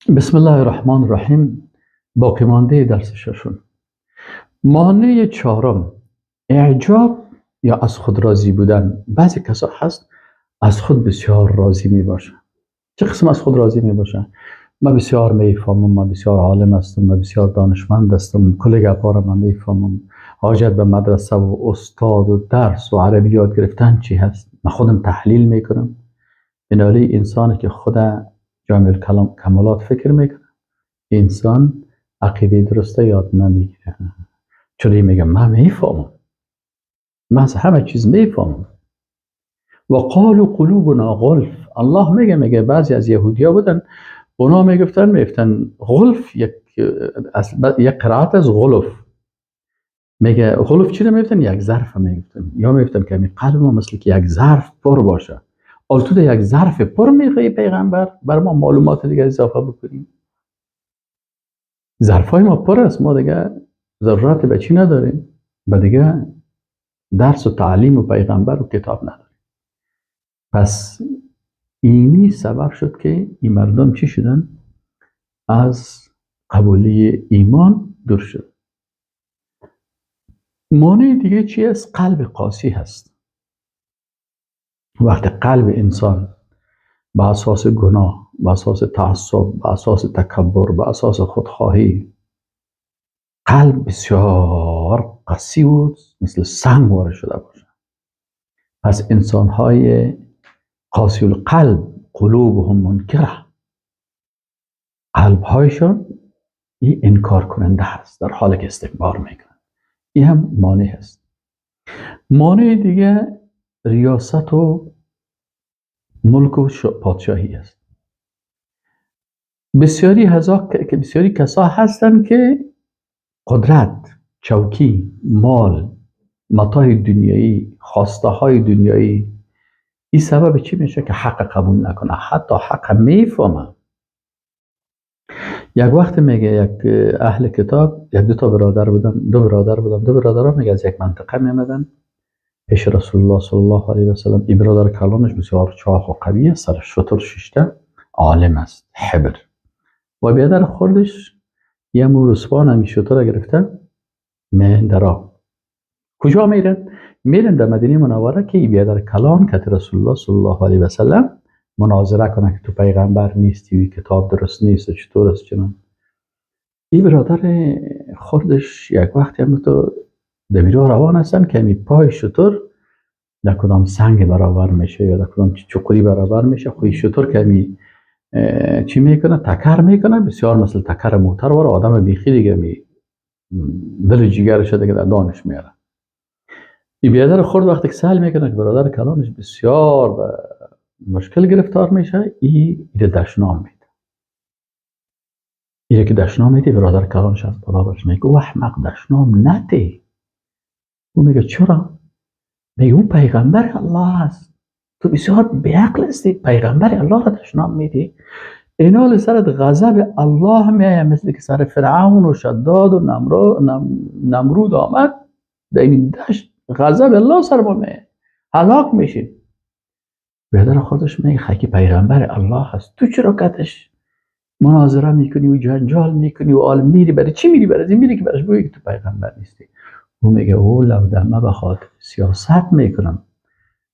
بسم الله الرحمن الرحیم. باقی مانده درس ششم. مانع چهارم، اعجاب یا از خود راضی بودن. بعضی کسا هست از خود بسیار راضی می باشن. چه قسم از خود راضی می باشن؟ من بسیار میفهمم، من بسیار عالم هستم، من بسیار دانشمند هستم، کل گپا را من میفهمم، حاجت به مدرسه و استاد و درس و عربی یاد گرفتن چی هست؟ من خودم تحلیل میکنم. اینالی انسانی که خود جامع کمالات فکر میکنه، انسان عقیده درسته یاد نمیگیره. چون میگه من میفهمم، من از همه چیز میفهمم. و قالوا قلوبنا غلف. الله میگه بعضی از یهودیا بودن، اونا میگفتن غلف، یک قرائت از غلف. میگه غلف چی رو میگفتن؟ یک ظرف میگفتن، یا میگفتن که قلب ما مثل که یک ظرف پر باشه. آل تو یک ظرف پر میخوای پیغمبر بر ما معلومات دیگه اضافه بکنیم؟ ظرفای ما پر است، ما دیگه ضرورت به چی نداریم؟ به دیگه درس و تعلیم و پیغمبر و کتاب نداریم. پس اینی سبب شد که این مردم چی شدن؟ از قبولی ایمان دور شد. مانع دیگه چی است؟ قلب قاسی هست. وقتی قلب انسان به اساس گناه، به اساس تعصب، به اساس تکبر، به اساس خودخواهی، قلب بسیار قسی بود، مثل سنگ وارد شده باشه. پس انسانهای قاسی القلب قلوبهم منکره، قلبهایشان این انکار کننده هست، در حال که استکبار میکنن. این هم مانع هست. مانع دیگه ریاست و ملک و پادشاهی است. بسیاری کسا هستند که قدرت، چوکی، مال، متاع دنیایی، خواسته های دنیایی، این سبب چی میشه که حق قبول نکنه، حتی حق میفهمه. یک وقت میگه یک اهل کتاب، یک دو تا برادر بودن، دو برادر بودن، دو برادر میگه از یک منطقه میامدن پیش رسول الله صلی الله علیه و سلم. این برادر کلانش بسیار چاق و قوی است، سر شتر ششته، عالم است، حبر. و بیادر خوردش یه مورسوان همی شتر گرفته میان درا. کجا میرن؟ میرن در مدینه منوره که این بیادر کلان که رسول الله صلی الله علیه و سلم مناظره کنه که تو پیغمبر نیستی و کتاب درست نیست و چطور است چنان. این برادر خوردش یک وقتی هم تو دمیرا روان هستن که می پای شتر در کدام سنگ برابر میشه یا در کدام چقری برابر میشه. خوی شتر که می چی میکنه؟ تکر میکنه، بسیار مثل تکر موتر واره آدم بیخی دیگه می دل جیگرش دیگه در دانش میاره. این بیادر خورد وقتی که سهل میکنه که برادر کلانش بسیار به مشکل گرفتار میشه، ای دشنام میده. ایره که دشنام میده، برادر کلانش از بالا برش میگه او احمق دشنام نده. او میگه چرا؟ میگه او پیغمبر الله است، تو بسیار بیعقل هستی، پیغمبر الله را دشنام میدی. اینال سرت غضب الله میآید، مثل که سر فرعون و شداد و نمرود آمد در این دشت، غضب الله سر ما میآید، هلاک میشیم. برادر خودش میگه خاکی پیغمبر الله هست، تو چرا کتش مناظره میکنی و جنجال میکنی و آل میری؟ برای چی میری؟ برای این میری که براش بگی که تو پیغمبر نیستی. او میگه او لوده به خاطر سیاست میکنم،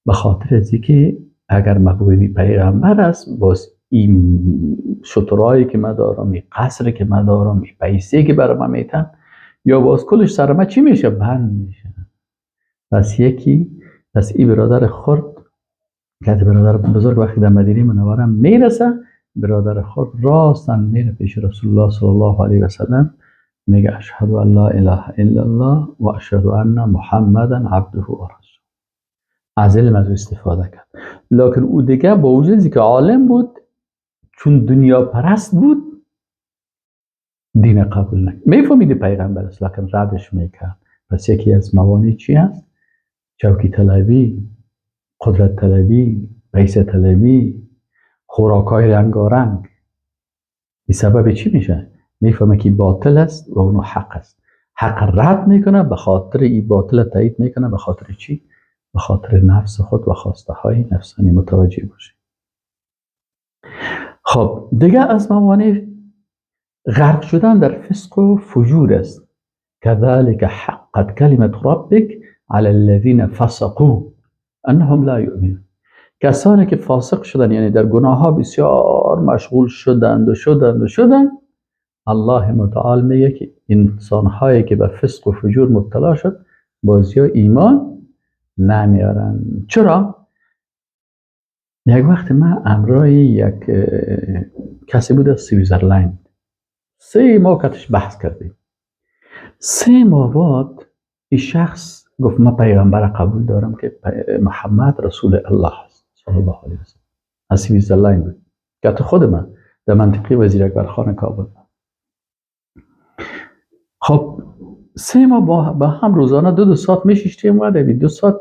به خاطر از اینکه اگر مقبولی پیغمبر است، باز این شترایی که من دارم، این قصر که من دارم، این پیسه که برای من میتن، یا باز کلش سر من چی میشه؟ بند میشه. پس این برادر خرد که برادر بزرگ وقتی در مدینه منوره میرسه، برادر خرد راستن میره پیش رسول الله صلی الله علیه و سلم، میگه اشهد ان لا اله الا الله و اشهد ان محمدا عبده و رسوله. از علم از او استفاده کرد. لکن او دیگه با وجود که عالم بود، چون دنیا پرست بود، دین قبول نکرد. میفهمید پیغمبر است، لکن ردش میکرد. پس یکی از موانع چی است؟ چوکی طلبی، قدرت طلبی، پیسه طلبی، خوراکای رنگارنگ. این سبب چی میشه؟ میفهمه که باطل است و اونو حق است. حق رد میکنه، به خاطر این باطل تایید میکنه. به خاطر چی؟ به خاطر نفس خود و خواسته های نفسانی. متوجه باشه. خب دیگه از موانع غرق شدن در فسق و فجور است. كذلك حقت كلمة ربك على الذين فسقوا انهم لا یؤمنون. کسانی که فاسق شدن، یعنی در گناه ها بسیار مشغول شدند و شدند و شدند، الله متعال میگه که انسان هایی که به فسق و فجور مبتلا شد بازی ها ایمان نمیارن. چرا؟ یک وقت من امرای یک کسی بود از سویزرلند، 3 ماه کتش بحث کردیم. 3 ماه بعد این شخص گفت من پیغمبر قبول دارم که محمد رسول الله است صلی الله علیه وسلم. از سویزرلند بود، کت خود من در منطقه وزیر اکبر خان کابل. خب 3 ماه با هم روزانه 2 ساعت میشیشتیم و 2 ساعت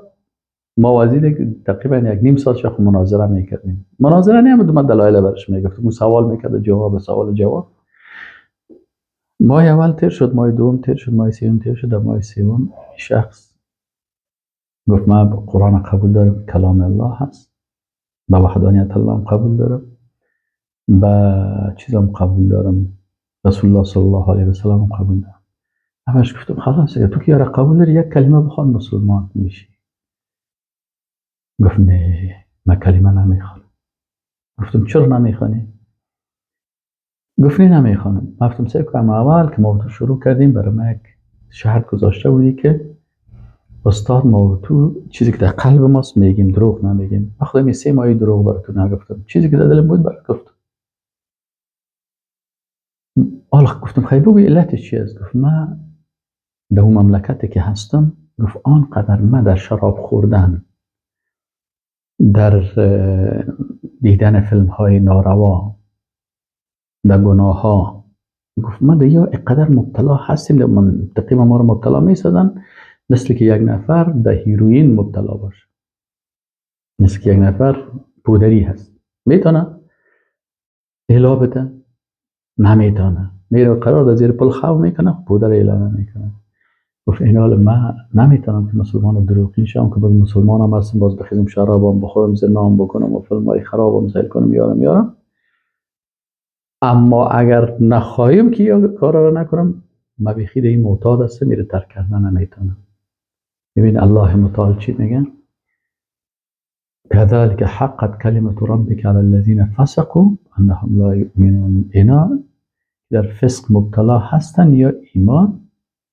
ما وزیر تقریبا 1.5 ساعت شخ مناظره میکردیم. مناظره نمیدونم، من دلایل برش میگفتم، اون سوال میکرد جواب، سوال جواب. ماه اول تیر شد، ماه دوم تیر شد، ماه سوم تیر شد. در ماه سوم شخص گفت من قرآن قبول دارم، کلام الله هست، به وحدانیت الله قبول دارم، به چیزم قبول دارم، رسول الله صلی الله علیه و سلم قبول دارم. همش گفتم خلاص تو که یاره قبول داری یک کلمه بخوان مسلمان میشی. گفت نه من کلمه نمیخوانم. گفتم چرا نمیخوانی؟ گفت نه نمیخوانم. گفتم سعی کنم اول که ما تو شروع کردیم برای ما یک شرط گذاشته بودی که استاد ما تو چیزی که در قلب ماست میگیم، دروغ نمیگیم. من خودم 3 ماهی دروغ برای تو نگفتم، چیزی که در دلم بود برات گفتم. حالا گفتم خیلی بگو علتش چی است؟ گفت من در اون مملکتی که هستم، گفت آنقدر من در شراب خوردن، در دیدن فیلم های ناروا، در گناه ها، گفت ما دیگه اینقدر مبتلا هستیم، در منطقه ما رو مبتلا می سازن، مثل که یک نفر در هیروئین مبتلا باشه، مثل که یک نفر پودری هست، میتونه اعلا بده؟ نمیتونه، میره قرار در زیر پل خو میکنه، پودر اعلا نمیکنه. گفت این حال من نمیتونم که مسلمان دروغین شم که بگم مسلمان هم هستم، باز بخیزم شرابم بخورم، زنام بکنم و فیلم های خرابم سیل کنم، یارم یارم. اما اگر نخواهیم که یا کارا رو نکنم، من بیخی این معتاد هستم، میره ترک کردن نمیتونم. ببین الله متعال چی میگه؟ كذلك حقت كلمة ربك على الذين فسقوا انهم لا يؤمنون. اینا در فسق مبتلا هستن یا ایمان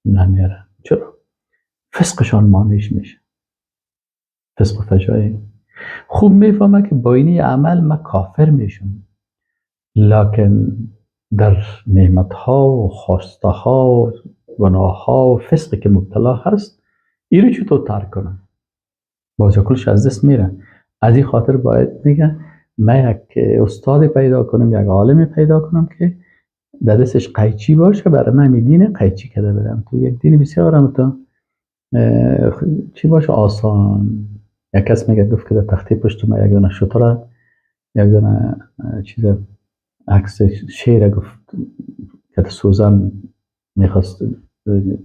نمیارن. چرا؟ فسقشان مانعش میشه، فسق و فجایع. خوب میفهمه که با این عمل ما کافر میشم، لکن در نعمت ها و خواسته ها و گناه ها و فسقی که مبتلا هست، این رو چطور ترک کنم؟ باز کلش از دست میره. از این خاطر باید میگه من یک استاد پیدا کنم، یک عالمی پیدا کنم که در دستش قیچی باشه، برای من دین قیچی کده برم تو یک دین بسیار تو چی باشه آسان. یک کس میگه گفت که در تخته پشت ما یک دانه شتره، یک دانه چیز عکس شیر گفت که سوزن میخواست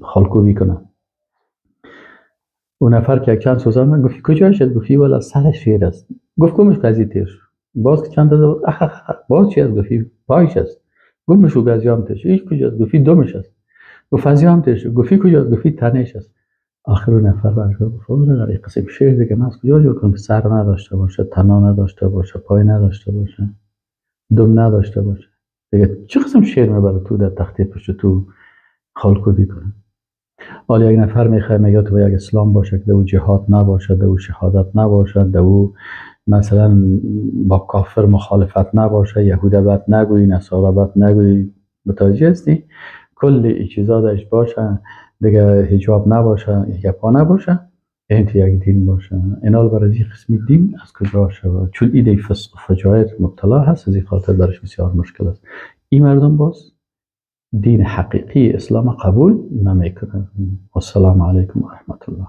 خالکوبی کنه. اون نفر که چند سوزن من گفت کجا شد؟ گفت والا سر شیر است. گفت کمش قضیه تیر باز که چند تا اخ باز چی است؟ گفت پایش است. گفت مشو گزیام تیر هیچ کجاست؟ گفت دمش است. گفت ازیام تیر گفت کجاست؟ گفت تنش است. آخر اون نفر برش گفت آره قسم شیر دیگه من از کجا جور کنم که سر نداشته باشه، تنا نداشته باشه، پای نداشته باشه، دم نداشته باشه، دیگه چه قسم شیر میبره تو در تخته پشت تو خالکوبی کنه؟ حالا یک نفر میخواد میگه تو یک اسلام باشه که دو جهاد نباشه، دو شهادت نباشه، دو مثلا با کافر مخالفت نباشه، یهود بد نگویی، نصارا بد نگویی، متوجه هستی؟ کل این چیزا داشت باشه دیگه، حجاب نباشه، گپا نباشه، این تو یک دین باشه. اینا برای این قسم دین از کجا شود؟ چون ایده فسق و فجایر مبتلا هست، از این خاطر برش بسیار مشکل است. این مردم باز دین حقیقی اسلام قبول نمیکنن. والسلام علیکم و رحمت الله.